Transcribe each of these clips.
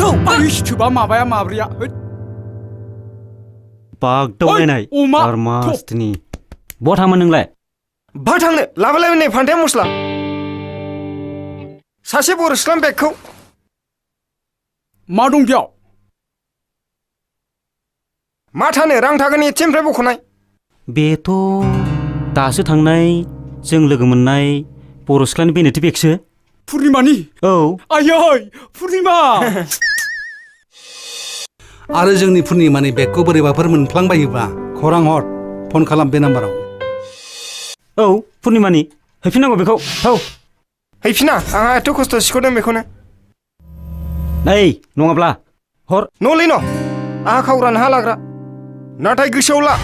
थौ थोबा माबाया माब्रैया बागदावलायनाय आरमासनि बहा थांमोन नोंलाय बहा थांनो लाबोलाय नै फान्थाया मस्ला सासे बर' सिख्ला बेगखौ मा दं बेयाव मा थानो रां थागोन एटिएमनिफ्राय बख'नाय बेथ' दासो थांनाय जों लोगो मोननाय बर' सिख्लानि बेनेथि बेगसो पुर्निमानि औ आयै पुर्निमा आरो जोंनि पुर्निमानि बेगखौ बोरैबाफोर मोनफ्लांबायोबा खौरां हर फन खालाम बे नाम्बाराव औ पुर्निमानि हैफिननांगौ बेखौ थौ हैफिना आंहा एथ' खस्थ' सिख'दों बेखौनो नै नङाब्ला हर न'लै न' आंहा खावरानो हा लाग्रा नाथाय गोसोआव ला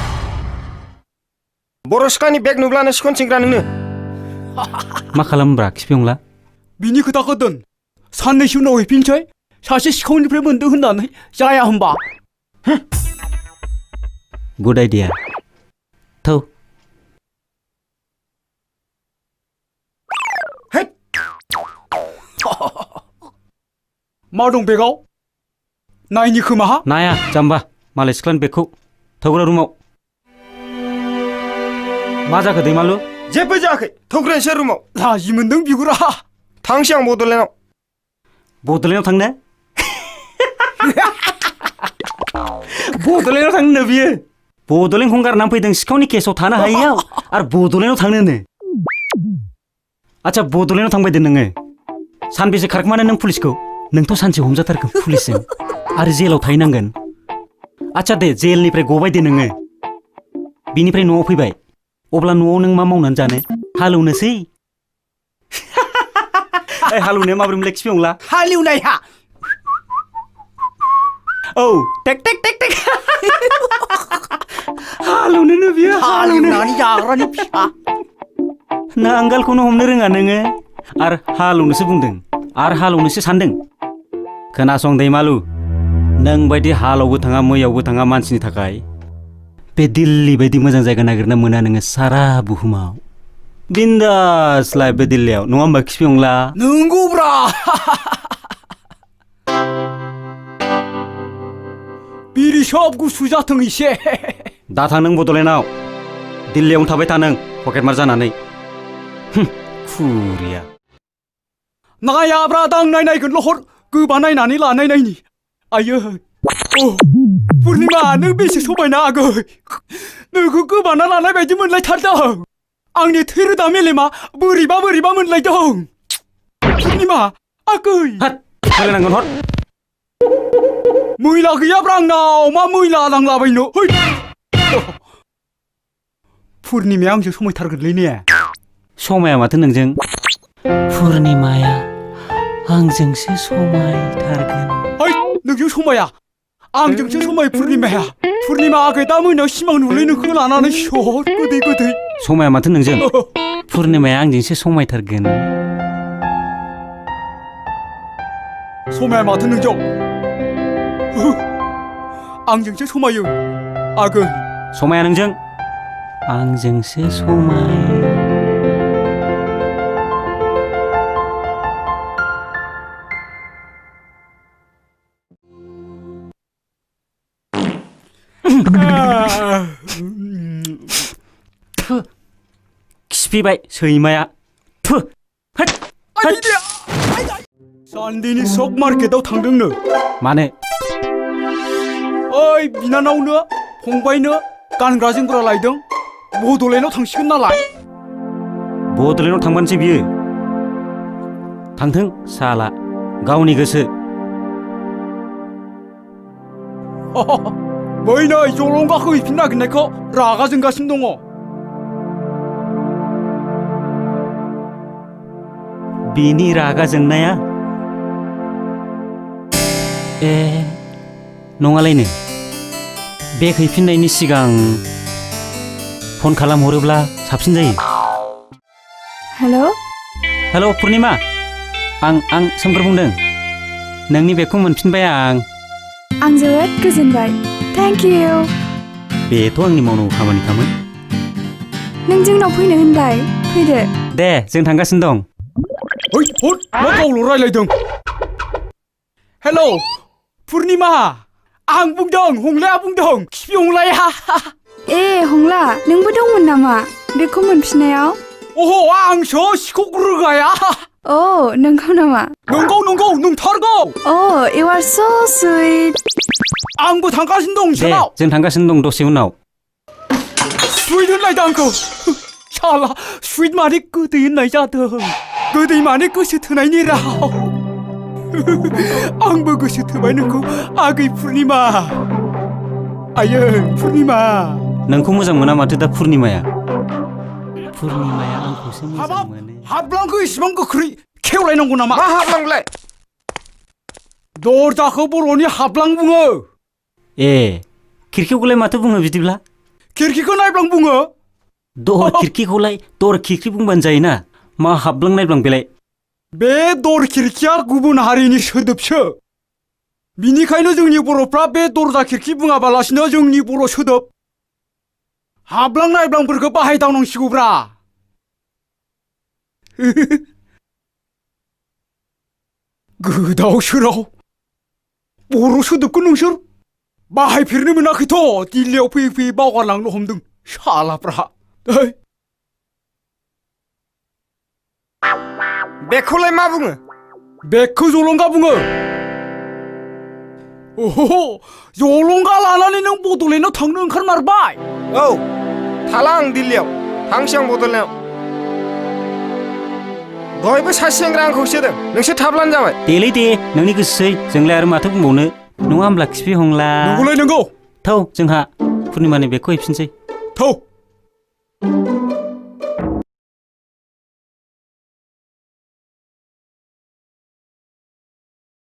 बर' सिख्लानि बेग नुब्लानो सिख'नसिंग्रा नोंनो मा खालामब्रा खिफिंला बिनि खोथाखौ दोन साननैसो उनाव हैफिनसै सासे सिखावनिफ्राय मोनदों होननानै जाया होमबा गुड आइडिया थौ मा दं बेगाव नायनि खोमा नाया जाम्बा मालाय सिख्लानि बेगखौ थौग्रा रुमाव मा जाखो दैमालु जेबो जायाखै थौग्रानोसै रुमाव लाजि मोनदों बिगुरा थांसै आं बड'लेण्डआव बड'लेण्डआव थांनो बड'लेण्डआव थांनो बियो बड'लेण्डखौ गारनानै फैदों सिखावनि केसआव थानो हायैयाव आरो बड'लेण्डआव थांनोनो आच्छा बड'लेण्डआव थांबायदो नोङो सानबेसे खारखोमानो नों पुलिसखौ नोंथ' सानसे हमजाथारगोन पुलिसजों आरो जेलाव थाहैनांगोन आच्छा दे जेलनिफ्राय गबाय दे नोङो बिनिफ्राय न'आव फैबाय अब्ला न'आव नों मा मावनानै जानो हालौनोसै हालौनाया माब्रै मोनलाय खिफिंला हालेवनाया औ टेक टेक टेक टेक हालौनोनो बियो हालेवनानै जाग्रानि फिसा नांगालखौनो हमनो रोङा नोङो आरो हालौनोसो बुंदों आरो हालौनोसो सानदों खोनासं दैमालु नों बायदि हालावबो थाङा मैयावबो थाङा मानसिनि थाखाय बे दिल्ली बायदि मोजां जायगा नागिरना मोना नोङो सारा बुहुमाव बिन्दास लाइफ बे दिल्लीयाव नङा होमबा खिफिंला नंगौब्रा बिरि सब गुसु जाथों एसे दा थां नों बड'लेण्डआव दिल्लीयावनो थाबाय था नों पकेटमार जानानै खुरिया नायाब्रा दांनाय नायगोनल' हर गोबा नायनानै लानाय नायनि आयै पुर्निमा नों बेसे समायना आगै नोंखौ गोबाना लानाय बायदि मोनलायथारदों आंनि थै रोदा मेलेमा बोरैबा बोरैबा मोनलायदों पुर्निमा आगै सोलायनांगोन हर मैला गैयाब्रा आंनाव मा मैला नांलाबायनो पुर्निमाया आंजों समायथारगोनलै ने समाया माथो नोंजों पुर्निमाया आंजोंसो समायथारगोन नोंजों समाया आंजोंसो समाय पुर्निमा आगै दा मोनायाव सिमां नुलै नोंखौ लानानै सर गोदै गोदै समाया माथो नोंजों पुर्निमाया आंजोंसो समायथारगोन समाया माथो नोंजों आंजोंसो समायो आगै समाया नोंजों आंजोंसो समाय खिफिबाय सैमाया सान्देनि सक मार्केटाव थांदोंनो मानो ओइ बिनानावनो फंबायनो गानग्रा जोमग्रा लायदों बड'लेण्डआव थांसिगोन नालाय बड'लेण्डआव थांबानोसै बियो थांथों साला गावनि गोसो बै नै जलंगाखौ हैफिन नागिरनायखौ रागा जोंगासिनो दङ बिनि रागा जोंनाया नङालायनो बेग हैफिननायनि सिगां फन खालामहरोब्ला साबसिन जायो हेल' पुर्निमा आं सोमखोर बुंदों नोंनि बेगखौ मोनफिनबाय आं जोबोद गोजोनबाय थेंक इउ बेथ' आंनि मावनांगौ खामानिखामोन नों जोंनाव फैनो होनबाय फैदो दे जों थांगासिनो दं मा गावल' रायलायदों हेलौ पुर्निमा आं बुंदों हंलाया बुंदों खिफि हंलाया ए हंला नोंबो दंमोन नामा बेखौ मोनफिननायाव ओहो आंसो सिख'ग्रोगाया अ नोंगौ नामा नंगौ नंगौ नंथारगौ अ इउ आर स' सुइट आंबो थांगासिनो दं दे नोंसानाव जों थांगासिनो दं दसे उनाव सुइट होनलायदों आंखौ साला सुइट माने गोदै होननाय जादों गोदै माने गोसो थोनायनि राव आंबो गोसो थोबाय नोंखौ आगै पुर्निमा आयै पुर्निमा नोंखौ मोजां मोना माथो दा पुर्निमाया पुर्निमाया आंखौसो मोजां हाबाब मोनो हाबलांखौ इसिबां गोख्रै खेवलायनांगौ नामा मा हाबलांलाय दरजाखौ बर'नि हाबलां बुङो ए खिरखिखौलाय माथो बुङो बिदिब्ला खिरखिखौ नायब्लां बुङो दर खिरखिखौलाय दर खिरखि बुंबानो जायोना मा हाबलां नायब्लां बेलाय बे दर खिरखिया गुबुन हारिनि सोदोबसो बिनिखायनो जोंनि बर'फ्रा बे दरजा खिरखि बुङाबालासिनो जोंनि बर' सोदोब हाबलां नायब्लांफोरखौ बाहायदावनांसिगौब्रा गोदाव सोराव बर' सोदोबखौ नोंसोर बाहायफेरनो मोनाखैथ' दिल्लीयाव फैयै फैयै बावगारलांनो हमदों सालाफ्रा बेखौलाय मा बुङो बेगखौ जलंगा बुङो ओहो जलंगा लानानै नों बड'लेण्डआव थांनो ओंखारमारबाय औ थाला आं दिल्लीयाव थांसै आं बड'लेण्डआव दहायबो सासे सेंग्रा आंखौ होसोदों नोंसोर थाब्लानो जाबाय देलै दे नोंनि गोसोसै जोंलाय आरो माथो बुंबावनो नङा होमब्ला खिफि हंला नंगौलाय नंगौ थौ जोंहा पुर्निमानि बेगखौ हैफिनसै थौ